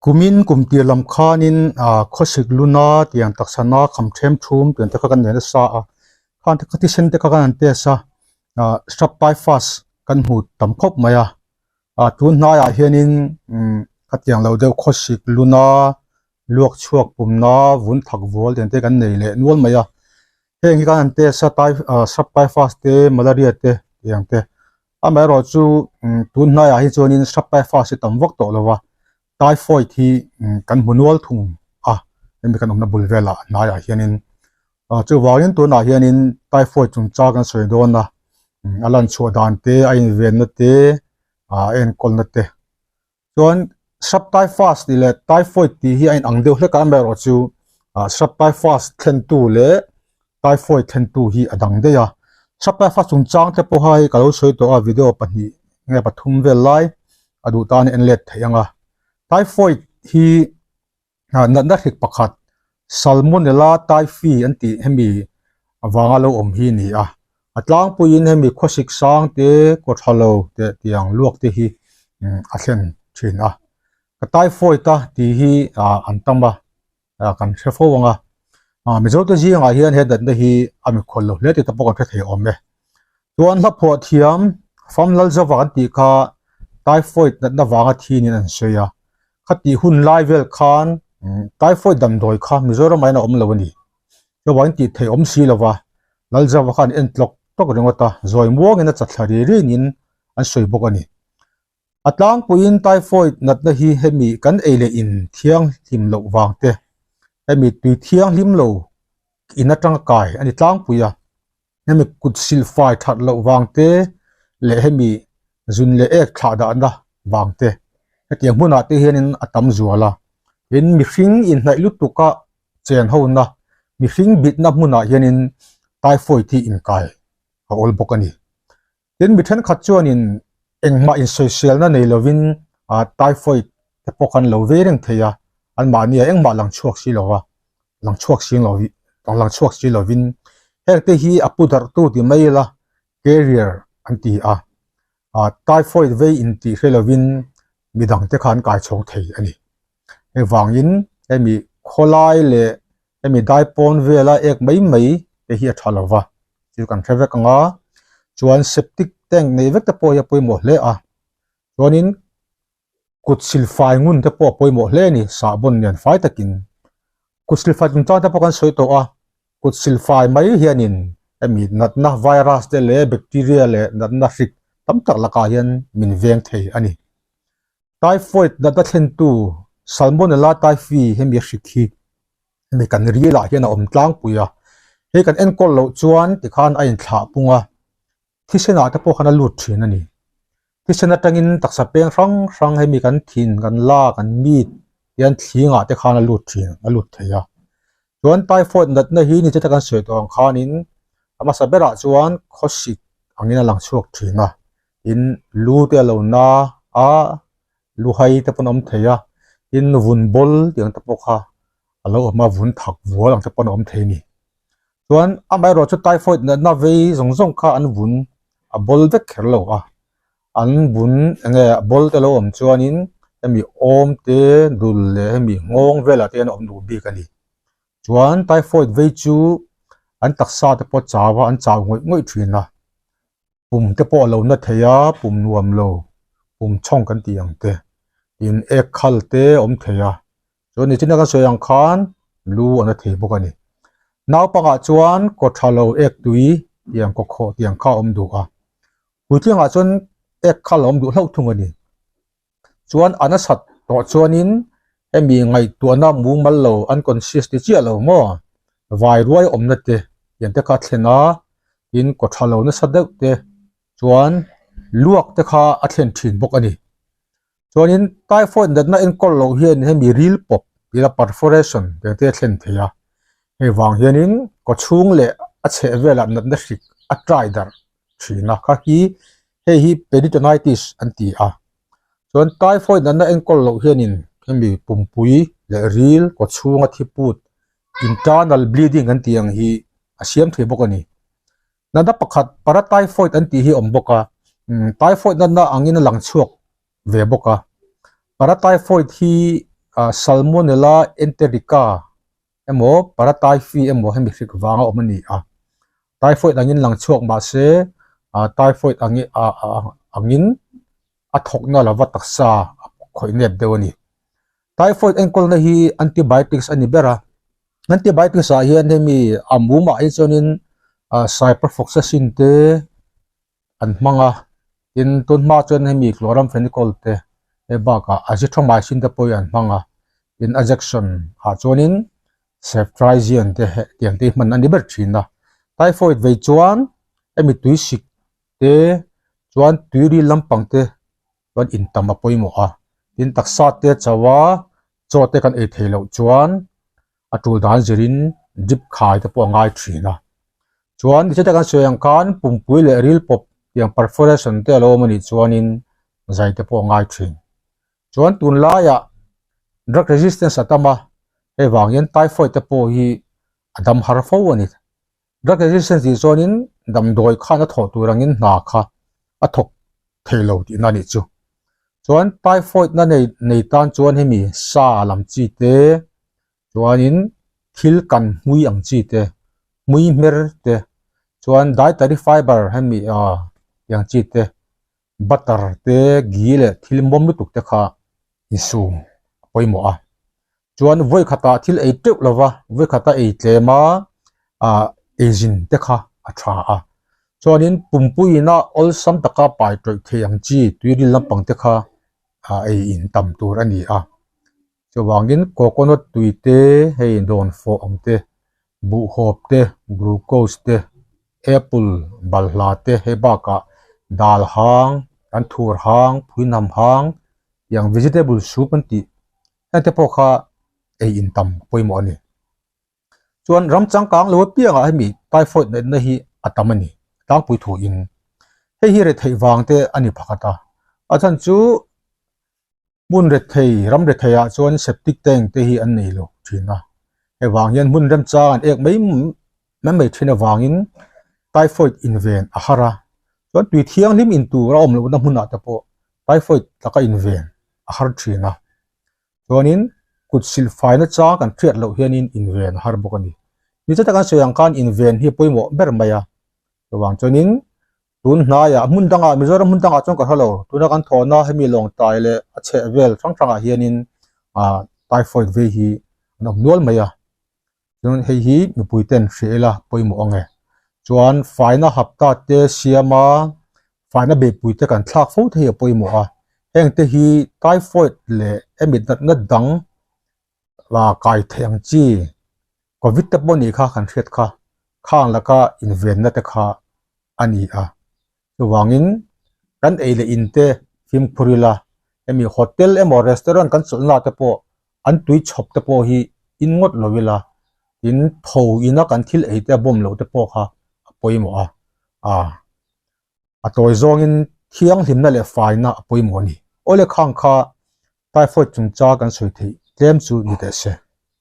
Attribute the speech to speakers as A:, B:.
A: Kumin kum tir lam khanin ah khawsik luna tiang taksa na kham them thum tiang te kha kan nei nasa a khang te kha thisen te kha kan han test a ah strep typhus kan hmu tam khawp mai a ah tun hnaiah hianin umm khatiang lo deuh khawsik luna luak chhuak pumna vun thak vual tiang te kan nei leh nual mai a heng hi kan han test a ty ah strep typhus te malaria te tiang te. Amaherawh chu tun hnaiah hi chuanin strep typhus hi tam vak tawh lo va, typhoid hi kan hmu nual thung a, hemi kan awmna bul velah hnaiah hianin chuvangin tunah hianin typhoid chungchang kan sawi dawn a, a lan chhuah dan te a invenna te a enkawlna te. Chuan strep typhus tih leh typhoid tih hi a inang deuh hlek a, amaherawh chu strep typhus thlentu leh typhoid thlentu hi a dang daih a. Strep typhus chungchang te pawh hi ka lo sawi tawh a video pahnih nge pathum vel lai a duh tan en let theih ang a. Typhoid hi natna hrik pakhat Salmonella typhi an tih hemi avanga lo awm hi a ni a. A tlangpuiin hemi khawsik sang te kaw tha lo teh tiang luak te hi a thlen thin a. Ka typhoid a tih hi an tam a, kan hre fo ang a. Mizo te zingah hian he natna hi a mikhual lo hle tih te pawh kan hre thei awm e. Chuan hla phuah thiam Famlal Zova kan tih kha typhoid natna vanga thinin an sawi a, khatih hun lai vel khan typhoid damdawi kha Mizoram ah hian a awm lo a ni. Chuvangin tih theih awm si lova Lalzova khan en tlawk tlawk ringawt a, zawi muangin a chatthla ri ringin an sawi bawk a ni. A tlangpuiin typhoid natna hi hemi kan ei leh in thianghlim loh vang te, hemi tui thianghlim lo in atanga kai a ni tlangpui a. Hemi kut silfai that loh vang te leh hemi zun leh ek thlah dahna vang te hetiang hmunah te hianin a tam zual a, tin mihring inhnaih lutuka chen hona mihring bitna hmunah hianin typhoid hi inkai a awl bawk a ni. Tin mi thenkhat chuanin engmah insawiselna nei lovin ah typhoid te pawh khan lo vei reng thei a, anmahni ah engmah lang chhuak si lova, lang chhuak si lo lang chhuak si lovin heng te hi a pu darh tu ti mai ila carrier an ti a, ah typhoid vei intih hre lovin midang te kha an kai chhawng thei a ni. Hei vangin hemi khawlai leh hemi daipawn vela ek mai mai te hi a tha lo va, thil kan hre vek ang a, chuan septic tank nei vek te pawh hi a pawimawh hle a, chuanin kut silfai ngun te pawh a pawimawh hle a ni sahbawn nen fai takin kut silfai chungchang te pawh kan sawi tawh a, kut silfai mai hianin hemi natna virus te leh bacteria leh natna hrik tam tak lakah hian min veng thei a ni. Typhoid natna thlentu Salmonella typhi hemi a hrik hi hemi kan rilah hian a awm tlangpui a, hei kan enkawl loh chuan tikhan a inthlah pung a, thisenah te pawh khan a lut thin a ni. Thisen atangin taksa peng hrang hrang hemi kan thin, kan la, kan mit hian thlingah te khan a lut thin, a lut thei a. Chuan typhoid natna hi ni cheta kan sawi tawh ang khanin a hmasa berah chuan khawsik angin a lang chhuak thin a, tin lu te a lo na a, lu hai te pawn a awm thei a, tin vun bawl tih ang te pawh kha a lo awm a, vun thak vual ang te pawn a awm thei a ni. Chuan amaherawh chu typhoid natna vei zawng zawng kha an vun a bawl vek kher lo a, an vun eng nge bawl te lo awm chuanin hemi awm te dul leh hemi nghawng velah te hian a awm duh bik a ni. Chuan typhoid vei chu an taksa te pawh chau a, an chau ngawih ngawih thin a, pum te pawh a lo na thei a, pum nuam lo, pum chhawng kan tih ang te, tin ek khal te a awm thei a, chuan nichina kan sawi ang khan lu a na thei bawk a ni. Naupangah chuan kaw tha lo ek tui tiang kaw khawh tiang kha a awm duh a, puitlingah chuan ek khal a awm duh hlauh thung a ni. Chuan a nasat tawh chuanin hemi ngaihtuahna mumal lo unconscious ti chiah lo maw vai ruai awmna te tiang te kha a thlen a, tin kaw tha lo nasa deuh te chuan luak te kha a thlen thin bawk a ni. Chuanin typhoid natna enkawl loh hian hemi ril pawp tila perforation tiang te a thlen thei a, hei vang hianin kaw chhung leh a chheh velah natna hrik a try darh thin a, kha hi hei hi peritonitis an ti a, chuan typhoid natna enkawl loh hianin hemi pumpui leh ril kaw chhunga thi put internal bleeding an tih ang hi a siam thei bawk a ni. Natna pakhat paratyphoid an tih hi a awm bawk a, typhoid natna angin a lang chhuak ve bawk a, paratyphoid hi Salmonella enterica emaw Paratyphi emaw hemi hrik vanga awm a ni a. Typhoid angin lang chhuak mah se typhoid angin a thawkna lova taksa a khawih nep deuh a ni. Typhoid enkawlna hi antibiotics a ni ber a, antibiotics ah hian hemi a mumah hi chuanin ciprofloxacin te an hmang a, tin tun hma chuan hemi chloramphenicol te hei bakah azithromycin te pawh hi an hmang a, tin a jection ah chuanin ceftriaxone te hetiang te hi hman a ni ber thin a. Typhoid vei chuan hemi tuisik te chuan tuiril lampang te chuan intam a pawimawh a, tin taksa te chauh a chaw te kan ei theih loh chuan a tul dan zirin drip khai te pawh a ngai thin a. Chuan nichete kan sawi ang khan pumpui leh ril pawp tiang perforation te a lo awm a nih chuanin zai te pawh a ngai thin. Chuan tunlaiah drug resistance a tam a, hei vang hian typhoid te pawh hi a dam har fo a ni. Drug resistance tih chuanin damdawi khan a thawh tur angin hna kha a thawk thei lo tihna a nih chu. Chuan typhoid na nei nei tan chuan hemi sa lam chi te chuanin thil kan hmui ang chi te hmui hmer te chuan dietary fiber hemi ah tiang chi te butter te ghee leh thil mawm lutuk te kha insum a pawimawh a. Chuan vawi khatah thil ei teuh lova vawi khata ei tlem a ah ei zin te kha a tha a. Chuanin pumpuiin a awlsam taka pai tawih thei ang chi tuiril lampang te kha ah ei in tam tur a ni a. Chuvangin coconut tui te hei dawn fawh ang te buhhawp te glucose te apple balhla te hei bakah dal hang an thur hang phuihnam hang tiang vegetable soup an tih heng te pawh kha ei in tam pawimawh a ni. Chuan ram changkang lo apiangah hemi typhoid natna hi a tam a ni tlangpui thu in hei hi retheih vang te a ni pakhat a a chhan chu hmun rethei ram rethei ah chuan septic tank te hi an nei lo thin a hei vang hian hmun remchang an ek mai mai mai thin avangin typhoid inven a har a chuan tui thianghlim in tur a awm lohna hmunah te pawh typhoid taka inven a har thin a chuanin kut silh faina chang kan hriat loh hianin inven a har bawk a ni. Ni chata kan sawi ang khan inven hi a pawimawh ber mai a chuvang chuanin tun hnaiah hmun dangah Mizoram hmun dangah chuan ka hre lo tuna kan thawhna hemi lawngtai leh a chheh vel hrang hrangah hianin ah typhoid vei hi an awm nual mai a. Chuan hei hi mipui ten hria ila pawimawh ang e. Chuan faina hapta te siam a, faina beihpui te kan thlak fo te hi a pawimawh a. Heng te hi typhoid leh hemi natna dang la kai theih ang chi covid te pawh nih kha kan hriat kha khang laka invenna te kha a ni a. Chuvangin kan ei leh in te fimkhur ila hemi hotel emaw restaurant kan chawlhna te pawh an tui chhawp te pawh hi in ngawt lo ila tin tho ina kan thil ei te a bawm loh te pawh kha a pawimawh a ah a tawi zawngin thianghlimna leh faina a pawimawh a ni. Awle khang kha typhoid chungchang kan sawi theih tlem chu ni teh se.